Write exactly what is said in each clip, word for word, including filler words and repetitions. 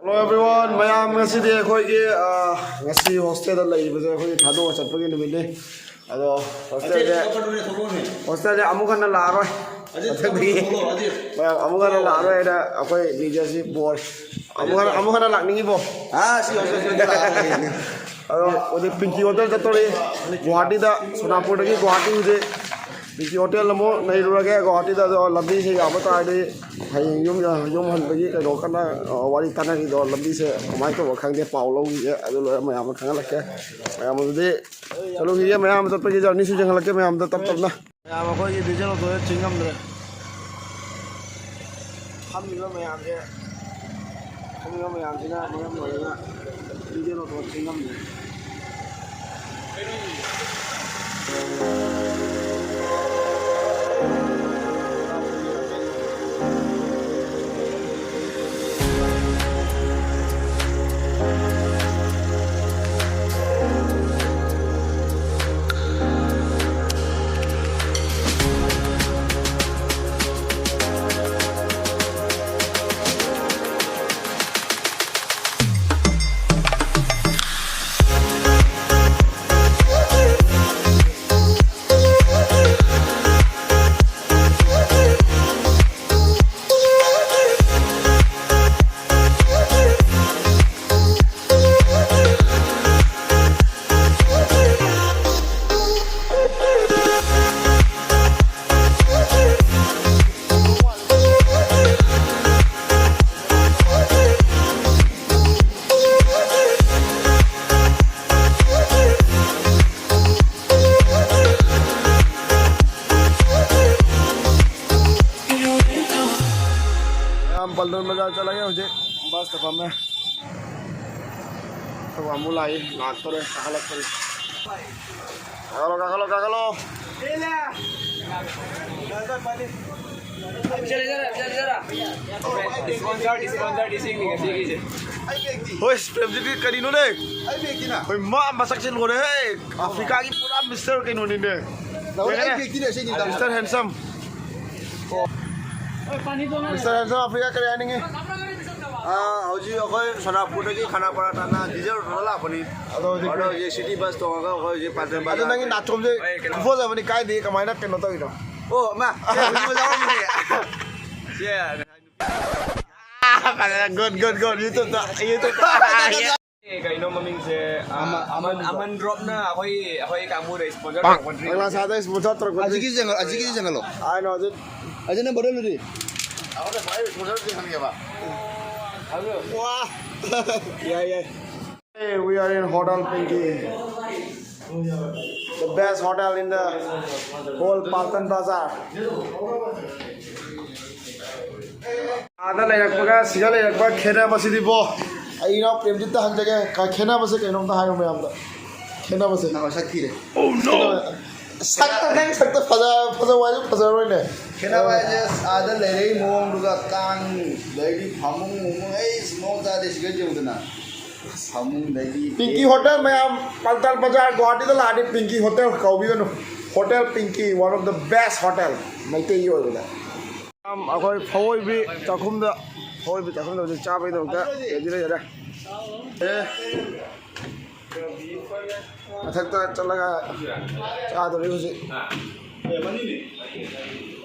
Hello everyone, ꯃꯌꯥꯝ, ꯉꯁꯤꯗꯤ ꯑꯩꯈꯣꯏꯒꯤ ꯑ, ꯉꯁꯤ ꯍꯣꯁꯇꯦꯜꯗ ꯂꯩꯕꯁꯦ ꯑꯩꯈꯣꯏꯒꯤ ꯊꯥꯗꯣꯛꯑ ꯆꯠꯄꯒꯤ ꯅꯨꯃꯤꯠꯅꯤ꯫ ꯑꯗꯣ ꯍꯣꯁꯇꯦꯜꯁꯦ ꯍꯣꯁꯇꯦꯜꯁꯦ ꯑꯃꯨꯛ ꯍꯟꯅ ꯂꯥꯛꯑꯔꯣꯏ꯫ ꯃꯊꯪꯗꯒꯤ ꯃꯌꯥꯝ ꯑꯃꯨꯛ ꯍꯟꯅ ꯂꯥꯛꯑꯔꯣꯏ ꯍꯥꯏꯅ ꯑꯩꯈꯣꯏ ꯅꯤꯖꯁꯤ ꯕꯣꯔ ꯑꯃꯨꯛ ꯍꯟꯅ ꯑꯃꯨꯛ ꯍꯟꯅ ꯂꯥꯛꯅꯤꯡꯉꯤꯕꯣ? ꯑꯗꯣ ꯍꯧꯖꯤꯛ ꯄꯤꯡꯀꯤ ꯍꯣꯇꯦꯜ ꯆꯠꯇꯣꯔꯤ꯫ ꯒꯨꯍꯥꯇꯤꯗ, ꯁꯣꯅꯥꯄꯨꯔꯗꯒꯤ ꯒꯨꯍꯥꯇꯤ ꯍꯧꯖꯤꯛ ꯄꯤꯡꯀꯤ ꯍꯣꯇꯦꯜ ꯑꯃꯨꯛ ꯅꯩꯔꯨꯔꯒꯦ꯫ ꯒꯨꯍꯥꯇꯤꯗ ꯑꯗꯣ ꯂꯝꯕꯤꯁꯦ ꯌꯥꯕ ꯇꯥꯔꯗꯤ ꯍꯌꯦꯡ ꯌꯨꯝ ꯌꯨꯝ ꯍꯟꯕꯒꯤ ꯀꯩꯅꯣ ꯀꯟꯅ ꯑ, ꯋꯥꯔꯤ ꯇꯥꯟꯅꯔꯤꯗꯣ, ꯂꯝꯕꯤꯁꯦ ꯀꯃꯥꯏꯅ ꯇꯧꯕ ꯈꯪꯗꯦ, ꯄꯥꯎ ꯂꯧꯈꯤꯒꯦ꯫ ꯑꯗꯨ ꯂꯣꯏꯔ ꯃꯌꯥꯝꯗ ꯈꯪꯍꯜꯂꯛꯀꯦ꯫ ꯃꯌꯥꯝ ꯑꯗꯨꯗꯤ ꯆꯠꯂꯨꯈꯤꯒꯦ꯫ ꯃꯌꯥꯝ ꯆꯠꯄꯒꯤ ꯖꯔꯅꯤꯁꯨ ꯌꯦꯡꯍꯜꯂꯛꯀꯦ ꯃꯌꯥꯝꯗ ꯇꯞ ꯇꯞꯅ꯫ ꯃꯌꯥꯝ ꯑꯩꯈꯣꯏꯒꯤ ꯗꯤꯖꯜ ꯑꯣꯇꯣꯗ ꯆꯤꯡ ꯉꯝꯗ꯭ꯔꯦ꯫ ꯐꯝꯃꯤꯕ ꯃꯌꯥꯝꯁꯦ, ꯐꯝꯃꯤꯕ ꯃꯌꯥꯝꯁꯤꯅ ꯃꯔꯝ ꯑꯣꯏꯔꯒ ꯗꯤꯖꯜ ꯑꯣꯇꯣ ꯆꯤꯡ ꯉꯝꯗ꯭ꯔꯦ꯫ ꯃꯌꯥꯝ ꯄꯜꯇꯟ ꯕꯖꯥꯔ ꯆꯠꯂꯒꯦ ꯍꯧꯖꯤꯛ꯫ ꯕꯁꯇ ꯐꯝꯃꯦ꯫ ꯑꯩꯈꯣꯏ ꯕꯥꯃꯨ ꯂꯥꯛꯏ, ꯂꯥꯛꯇꯣꯔꯦ, ꯀꯥꯈꯠꯂꯛꯇꯣꯔꯦ꯫ ꯀꯥꯈꯠꯂꯣ, ꯀꯥꯈꯠꯂꯣ, ꯀꯥꯈꯠꯂꯣ꯫ ꯍꯣꯏ, ꯄ꯭ꯔꯦꯝꯖꯤꯠꯀꯤ ꯀꯔꯤꯅꯣꯅꯦ? ꯑꯩꯈꯣꯏ ꯃꯥ ꯃꯁꯛꯁꯦ ꯂꯣꯏꯔꯦꯍꯦ꯫ ꯑꯐ꯭ꯔꯤꯀꯥꯒꯤ ꯄꯨꯔꯥ ꯃꯤꯁꯇꯔ ꯀꯩꯅꯣꯅꯤꯅꯦ꯫ Mister handsome. Mister handsome Africa ꯀꯔꯤ ꯍꯥꯏꯅꯤꯡꯉꯤ? ꯑꯥ, ꯍꯧꯖꯤꯛ ꯑꯩꯈꯣꯏ ꯁꯣꯅꯥꯄꯨꯔꯗꯒꯤ ꯈꯥꯅꯥꯄꯥꯔꯥ ꯇꯥꯟꯅ ꯗꯤꯖꯜ ꯑꯣꯇꯣꯗ ꯂꯥꯛꯄꯅꯤ꯫ ꯑꯗꯣ ꯍꯧꯖꯤꯛ ꯑꯗꯣ ꯍꯧꯖꯤꯛ ꯁꯤꯇꯤ ꯕꯁ ꯇꯣꯡꯉꯒ ꯑꯩꯈꯣꯏ ꯍꯧꯖꯤꯛ ꯄꯥꯇꯟ ꯑꯗꯣ ꯕꯖꯥꯔ ꯅꯪꯒꯤ ꯅꯥꯆꯣꯝꯁꯦ ꯈꯨꯐꯖꯕꯅꯤ, ꯀꯥꯏꯗꯒꯤ ꯀꯃꯥꯏꯅ ꯀꯩꯅꯣ ꯇꯧꯔꯤꯅꯣ? ꯑꯣ ꯃꯥ ꯁꯦ ꯍꯧꯖꯤꯛ ꯑꯣꯖꯥ ꯑꯣꯏꯕꯅꯦ꯫ ꯁꯦ ꯒꯨꯗ ꯒꯨꯗ ꯒꯨꯗ ꯌꯨꯇꯨꯕꯇ ꯌꯨꯇꯨꯕꯇ꯫ ꯀꯩꯅꯣ ꯃꯃꯤꯡꯁꯦ? ꯑꯃ- ꯑꯃꯟ ꯑꯃꯟ ꯗ꯭ꯔꯣꯞꯅ ꯑꯩꯈꯣꯏ ꯑꯩꯈꯣꯏ ꯀꯥꯡꯕꯨꯗ ꯁ꯭ꯄꯣꯟꯁꯔ ꯇꯧꯔꯛꯄ ꯗ꯭ꯔꯤꯡ꯫ ꯕꯪꯒ꯭ꯂꯥꯁꯥꯗ ꯁ꯭ꯄꯣꯟꯁꯔ ꯇꯧꯔꯛꯄ ꯗ꯭ꯔꯤꯡ꯫ ꯑꯁꯤꯒꯤ ꯆꯪꯍꯜꯂꯣ, ꯑꯁꯤꯒꯤꯗꯤ ꯆꯪꯍꯜꯂꯣ꯫ ꯍꯥꯏꯅꯣ ꯍꯧꯖꯤꯛ ꯑꯁꯤꯅ ꯕꯣꯇꯜꯗꯨꯗꯤ? ꯑꯩꯈꯣꯏꯅ ꯁ꯭ꯄꯣꯟꯁꯔ ꯗ꯭ꯔꯤꯡ ꯍꯪꯒꯦꯕ꯫ ꯋꯥ꯫ ꯌꯥꯏ ꯌꯥꯏ꯫ Hey, we are in Hotel Pinky, the best hotel in the whole Paltan Bazar. ꯑꯥꯗ ꯂꯩꯔꯛꯄꯒ ꯁꯤꯗ ꯂꯩꯔꯛꯄ ꯈꯦꯠꯅꯕꯁꯤꯗꯤꯕꯣ꯫ ꯑꯩ ꯏꯅꯥꯎ ꯄ꯭ꯔꯦꯝꯖꯤꯠꯇ ꯍꯪꯖꯒꯦ, ꯈꯦꯠꯅꯕꯁꯦ ꯀꯩꯅꯣꯝꯇ ꯍꯥꯏꯌꯨ ꯃꯌꯥꯝꯗ꯫ ꯈꯦꯠꯅꯕꯁꯦ꯫ ꯅꯪ ꯃꯁꯛ ꯊꯤꯔꯦ꯫ ꯁꯛꯇ, ꯅꯪ ꯁꯛꯇ ꯐꯖ-, ꯐꯖꯕ ꯍꯥꯏꯁꯨ ꯐꯖꯔꯣꯏꯅꯦ꯫ ꯈꯦꯠꯅꯕ ꯍꯥꯏꯁꯦ ꯑꯁ ꯑꯥꯗ ꯂꯩꯔꯛꯏ ꯃꯑꯣꯡꯗꯨꯒ ꯀꯥꯡ, ꯑꯗꯩꯗꯤ ꯐꯃꯨꯡ ꯅꯨꯡꯃꯨꯡ ꯑꯩ ꯃꯑꯣꯡ ꯇꯥꯗꯦ, ꯁꯤꯒ ꯌꯦꯡꯉꯨꯗꯅ꯫ ꯐꯃꯨꯡꯗꯒꯤ ꯄꯤꯡꯀꯤ ꯍꯣꯇꯦꯜ ꯃꯌꯥꯝ, ꯄꯥꯜꯇꯥꯜ ꯕꯖꯥꯔ ꯒꯨꯍꯥꯇꯤꯗ ꯂꯥꯛꯑꯗꯤ ꯄꯤꯡꯀꯤ ꯍꯣꯇꯦꯜ ꯀꯥꯎꯕꯤꯒꯅꯨ꯫ Hotel Pinky, one of the best hotel ꯃꯩꯇꯩꯒꯤ ꯑꯣꯏꯕꯗ꯫ ꯌꯥꯝ ꯑꯩꯈꯣꯏ ꯐꯋꯣꯏꯕꯤ ꯆꯥꯛꯈꯨꯝꯗ, ꯐꯋꯣꯏꯕꯤ ꯆꯥꯛꯈꯨꯝꯗ ꯍꯧꯖꯤꯛ ꯆꯥꯕꯒꯤꯗꯃꯛꯇ ꯔꯦꯗꯤ ꯂꯩꯖꯔꯦ꯫ ꯑꯦ꯫ ꯃꯊꯛꯇ ꯆꯠꯂꯒ ꯆꯥꯗꯣꯔꯤ ꯍꯧꯖꯤꯛ꯫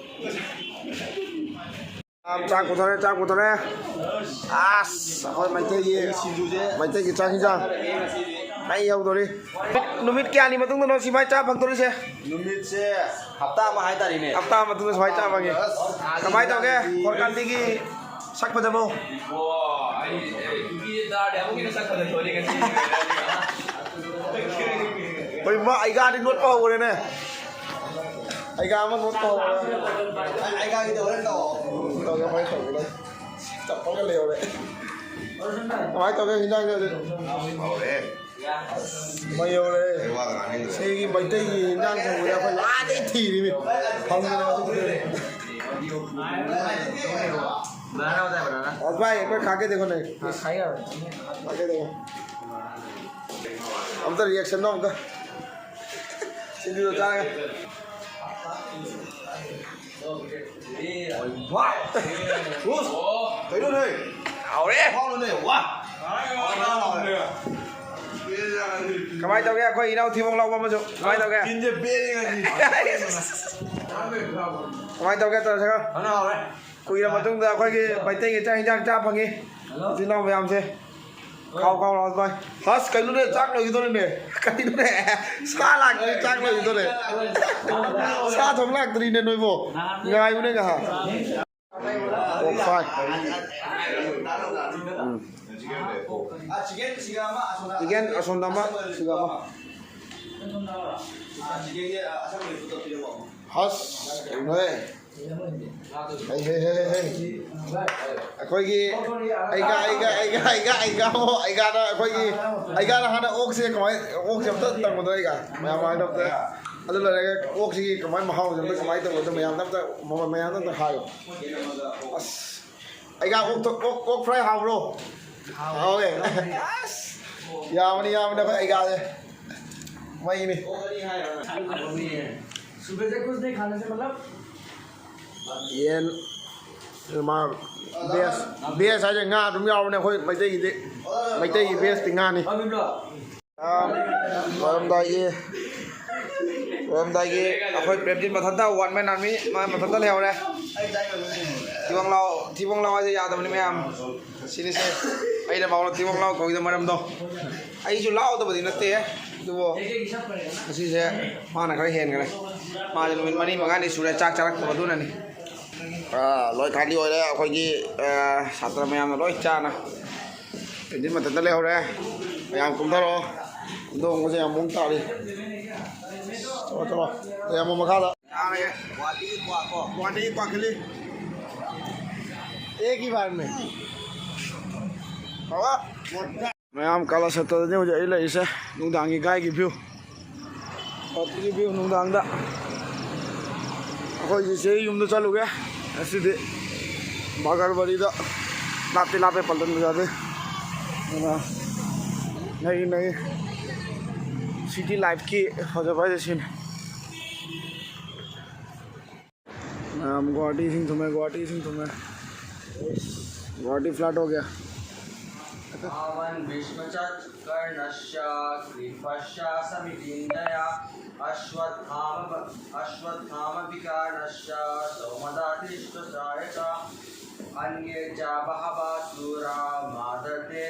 ꯆꯥꯛ ꯄꯨꯊꯔꯦ, ꯆꯥꯛ ꯄꯨꯊꯔꯦ꯫ ꯑꯁ, ꯑꯩꯈꯣꯏ ꯃꯩꯇꯩꯒꯤ, ꯃꯩꯇꯩꯒꯤ ꯆꯥꯛ ꯍꯤꯟꯖꯥꯡ ꯃꯩ ꯍꯧꯗꯣꯔꯤ꯫ ꯅꯨꯃꯤꯠ ꯀꯌꯥꯅꯤ ꯃꯇꯨꯡꯗꯅꯣ ꯁꯤ ꯃꯥꯏ ꯆꯥ ꯐꯪꯗꯣꯔꯤꯁꯦ? ꯅꯨꯃꯤꯠꯁꯦ ꯍꯞꯇꯥ ꯑꯃ ꯍꯥꯏꯇꯥꯔꯦꯅꯦ꯫ ꯍꯞꯇꯥ ꯃꯇꯨꯡꯗ ꯁꯨꯃꯥꯏꯅ ꯆꯥ ꯐꯪꯉꯤ꯫ ꯑꯁ, ꯀꯃꯥꯏꯅ ꯇꯧꯒꯦ? ꯈꯣꯔꯀꯥꯟꯇꯤꯒꯤ ꯁꯛ ꯐꯖꯕꯣ? ꯏꯕꯣ, ꯑꯩ, ꯑꯦ, ꯅꯨꯄꯤꯁꯦ ꯇꯥꯔꯗꯤ ꯑꯃꯨꯛ ꯍꯦꯟꯅ ꯁꯛ ꯐꯖꯊꯣꯛꯑꯅꯤ ꯉꯁꯤ꯫ ꯍꯣꯏ, ꯃꯥ ꯑꯩꯒꯥꯗꯤ ꯅꯣꯠꯄ ꯍꯧꯔꯦꯅꯦ꯫ ꯑꯩꯒꯥ ꯑꯃ ꯅꯣꯠꯄ ꯍꯧꯔꯦ꯫ ꯑꯩꯒꯥꯒꯤꯗꯣ ꯍꯣꯔꯦꯟ ꯇꯧ꯫ ꯇꯧꯒꯦ, ꯍꯣꯔꯦꯟ ꯇꯧꯒꯦ꯫ ꯆꯞꯄꯒ ꯂꯩꯍꯧꯔꯦ꯫ ꯀꯃꯥꯏꯅ ꯇꯧꯒꯦ ꯍꯤꯟꯖꯥꯡꯁꯦ ꯍꯧꯖꯤꯛ? ꯍꯧꯔꯦ꯫ ꯃꯩ ꯍꯧꯔꯦ꯫ ꯀꯩ ꯋꯥꯒ ꯉꯥꯡꯅꯤꯡꯗ꯭ꯔꯦ꯫ ꯁꯤꯒꯤ ꯃꯩꯇꯩꯒꯤ ꯍꯤꯟꯖꯥꯡ ꯊꯣꯡꯕꯁꯦ ꯑꯩꯈꯣꯏ ꯂꯥꯗꯩ ꯊꯤꯔꯤꯃꯤ꯫ ꯐꯪꯗꯅ ꯃꯁꯤ ꯊꯤꯔꯤꯃꯤ꯫ Banana hotel banana. ꯑꯣ ꯚꯥꯏ, ꯑꯩꯈꯣꯏ ꯈꯥꯀꯦ ꯗꯦꯈꯣ ꯅꯦ꯫ ꯈꯥꯀꯦ ꯗꯦꯈꯣ꯫ ꯑꯝꯇ ꯔꯤꯌꯦꯛꯁꯟꯗꯣ ꯑꯝꯇ꯫ ꯁꯤꯡꯖꯨꯗꯣ ꯆꯥꯔꯒ꯫ ꯀꯩꯅꯣꯅꯦ? ꯍꯥꯎꯔꯦ꯫ ꯀꯃꯥꯏꯅ ꯇꯧꯒꯦ ꯑꯩꯈꯣꯏ ꯏꯅꯥꯎ ꯊꯤꯕꯣꯡ ꯂꯥꯎꯕ ꯑꯃꯁꯨ? ꯀꯃꯥꯏꯅ ꯇꯧꯒꯦ? ꯀꯃꯥꯏꯅ ꯇꯧꯒꯦ ꯇꯧꯔꯁꯤꯒ? ꯀꯨꯏꯔ ꯃꯇꯨꯡꯗ ꯑꯩꯈꯣꯏꯒꯤ ꯃꯩꯇꯩꯒꯤ ꯆꯥꯛ ꯏꯟꯖꯥꯡ ꯆꯥ ꯐꯪꯉꯤ꯫ ꯏꯆꯤꯜ ꯏꯅꯥꯎ ꯃꯌꯥꯝꯁꯦ꯫ ꯈꯥꯎ ꯈꯥꯎ ꯂꯥꯎ ꯚꯥꯏ꯫ ꯑꯁ ꯀꯩꯅꯣꯅꯦ, ꯆꯥꯛ ꯂꯣꯏꯈꯤꯗꯣꯔꯦꯅꯦ꯫ ꯀꯩꯅꯣꯅꯦ? ꯁꯥ ꯂꯥꯛꯇ꯭ꯔꯤ, ꯆꯥꯛ ꯂꯣꯏꯈꯤꯗꯣꯔꯦ꯫ ꯁꯥ ꯊꯣꯡ ꯂꯥꯛꯇ꯭ꯔꯤꯅꯦ ꯅꯣꯏꯕꯣ꯫ ꯉꯥꯏꯌꯨꯅꯦ ꯉꯥꯏꯍꯥꯛ꯫ ꯑꯣꯛ ꯐ꯭ꯔꯥꯏ꯫ ꯎꯝ꯫ ꯆꯤꯀꯦꯟ ꯑꯁꯣꯝꯗ ꯑꯃ, ꯁꯤꯗ ꯑꯃ꯫ ꯍꯁ ꯀꯩꯅꯣꯍꯦ꯫ ꯍꯩ, ꯍꯩ, ꯍꯩ, ꯍꯩ, ꯍꯩ꯫ ꯑꯩꯈꯣꯏꯒꯤ ꯑꯩꯒꯥ, ꯑꯩꯒꯥ, ꯑꯩꯒꯥ, ꯑꯩꯒꯥ, ꯑꯩꯒꯥ, ꯑꯣ, ꯑꯩꯒꯥꯗ ꯑꯩꯈꯣꯏꯒꯤ, ꯑꯩꯒꯥꯗ ꯍꯥꯟꯅ ꯑꯣꯛꯁꯦ ꯀꯃꯥꯏ-, ꯑꯣꯛꯁꯦ ꯑꯝꯇ ꯇꯪꯉꯨꯗꯅ ꯑꯩꯒꯥ꯫ ꯃꯌꯥꯝ ꯍꯥꯏꯅ ꯑꯝꯇ꯫ ꯑꯗꯨ ꯂꯣꯏꯔꯒ ꯑꯣꯛꯁꯤꯒꯤ ꯀꯃꯥꯏ ꯃꯍꯥꯎꯁꯦ ꯑꯝꯇ ꯀꯃꯥꯏꯅ ꯇꯧꯕ ꯑꯗꯨ ꯃꯌꯥꯝꯗ ꯑꯝꯇ, ꯃꯃꯜ ꯃꯌꯥꯝꯗ ꯑꯝꯇ ꯍꯥꯏꯌꯣ꯫ ꯑꯁ꯫ ꯑꯩꯒꯥ ꯑꯣꯛ ꯊꯣ-, ꯑꯣꯛ, ꯑꯣꯛ ꯐ꯭ꯔꯥꯏ ꯍꯥꯎꯕ꯭ꯔꯣ? ꯍꯥꯎꯋꯦ꯫ ꯑꯁ꯫ ꯌꯥꯕꯅꯤ, ꯌꯥꯕꯅꯤ ꯑꯩꯈꯣꯏ ꯑꯩꯒꯥꯁꯦ꯫ ꯃꯩꯅꯤ꯫ सुबह से कुछ नहीं खाने से मतलब ꯌꯦꯟ, ꯃꯥ ꯚꯦꯖ, ꯚꯦꯖ ꯍꯥꯏꯁꯦ ꯉꯥ ꯑꯗꯨꯝ ꯌꯥꯎꯕꯅꯦ ꯑꯩꯈꯣꯏ ꯃꯩꯇꯩꯒꯤꯗꯤ꯫ ꯃꯩꯇꯩꯒꯤ ꯚꯦꯖꯇꯤ ꯉꯥꯅꯤ꯫ ꯑꯥ, ꯂꯣꯏꯔꯝꯗꯥꯏꯒꯤ, ꯂꯣꯏꯔꯝꯗꯥꯏꯒꯤ ꯑꯩꯈꯣꯏ ꯄ꯭ꯔꯦꯝꯖꯤꯠ ꯃꯊꯟꯇ one man army, ꯃꯥ ꯃꯊꯟꯇ ꯂꯩꯍꯧꯔꯦ꯫ ꯊꯤꯕꯣꯡ ꯂꯥꯎ, ꯊꯤꯕꯣꯡ ꯂꯥꯎ ꯍꯥꯏꯁꯦ ꯌꯥꯗꯕꯅꯤ ꯃꯌꯥꯝ꯫ ꯁꯤꯅꯤꯁꯦ ꯑꯩꯅ ꯃꯉꯣꯟꯗ ꯊꯤꯕꯣꯡ ꯂꯥꯎ ꯀꯧꯔꯤꯗꯣ ꯃꯔꯝꯗꯣ꯫ ꯑꯩꯁꯨ ꯂꯥꯎꯗꯕꯗꯤ ꯅꯠꯇꯦ, ꯑꯗꯨꯕꯨ ꯉꯁꯤꯁꯦ ꯃꯥꯅ ꯈꯔ ꯍꯦꯟꯈ꯭ꯔꯦ꯫ ꯃꯥꯁꯦ ꯅꯨꯃꯤꯠ ꯃꯔꯤ ꯃꯉꯥꯅꯤ ꯁꯨꯔꯦ ꯆꯥꯛ ꯆꯥꯔꯛꯇꯕ, ꯑꯗꯨꯅꯅꯤ꯫ ꯑꯥ, ꯂꯣꯏ ꯈꯥꯂꯤ ꯑꯣꯏꯔꯦ꯫ ꯑꯩꯈꯣꯏꯒꯤ, ꯑꯥ, ꯁꯥꯇ꯭ꯔ ꯃꯌꯥꯝꯅ ꯂꯣꯏ ꯆꯥꯅ ꯄꯦꯟꯁꯤꯟ ꯃꯊꯛꯇ ꯂꯩꯍꯧꯔꯦ꯫ ꯃꯌꯥꯝ ꯀꯨꯝꯊꯔꯛꯑꯣ꯫ ꯀꯨꯝꯊꯧ ꯍꯣꯡꯕꯁꯦ ꯌꯥꯝ ꯃꯑꯣꯡ ꯇꯥꯔꯤ꯫ ꯆꯠꯂꯣ, ꯆꯠꯂꯣ꯫ ꯌꯥꯝꯕ ꯃꯈꯥꯗ꯫ ꯌꯥꯔꯒꯦ꯫ ꯒꯨꯍꯥꯇꯤꯒꯤ ꯀ꯭ꯋꯥꯀꯣ꯫ ꯒꯨꯍꯥꯇꯤꯒꯤ ꯀ꯭ꯋꯥ ꯈꯤꯜꯂꯤ꯫ एक ही बार में। ꯃꯌꯥꯝ ꯀꯂꯥꯁꯦꯇ꯭ꯔꯗꯅꯤ ꯍꯧꯖꯤꯛ ꯑꯩ ꯂꯩꯔꯤꯁꯦ, ꯅꯨꯡꯗꯥꯡꯒꯤ ꯒꯥꯏꯒꯤ ꯚ꯭ꯌꯨ꯫ ꯒꯨꯍꯥꯇꯤꯒꯤ ꯚ꯭ꯌꯨ ꯅꯨꯡꯗꯥꯡꯗ꯫ ꯑꯩꯈꯣꯏ ꯆꯦꯆꯦ ꯌꯨꯝꯗ ꯆꯠꯂꯨꯒꯦ ꯉꯁꯤꯗꯤ꯫ ꯕꯥꯒꯔꯕꯥꯔꯤꯗ ꯂꯥꯞꯇꯤ ꯂꯥꯞꯄꯦ ꯄꯜꯇꯟ ꯕꯖꯥꯔꯗꯩ꯫ ꯑꯗꯨꯅ ꯅꯩ ꯅꯩ꯫ ꯁꯤꯇꯤ ꯂꯥꯏꯐꯀꯤ ꯐꯖꯕ ꯍꯥꯏꯁꯦ ꯁꯤꯅꯤ꯫ ꯃꯌꯥꯝ ꯒꯨꯍꯥꯇꯤ ꯏꯁꯤꯡ ꯊꯨꯝꯃꯦ, ꯒꯨꯍꯥꯇꯤ ꯏꯁꯤꯡ ꯊꯨꯝꯃꯦ꯫ बॉडी फ्लैट हो गया। तावन् भीष्मश्च कर्णश्च कृपश्च समितिञ्जयः। अश्वत्थाम अश्वत्थामपि कर्णश्च सौमदत्तिश्च च यथा। अन्ये च बहवः शूरा मादते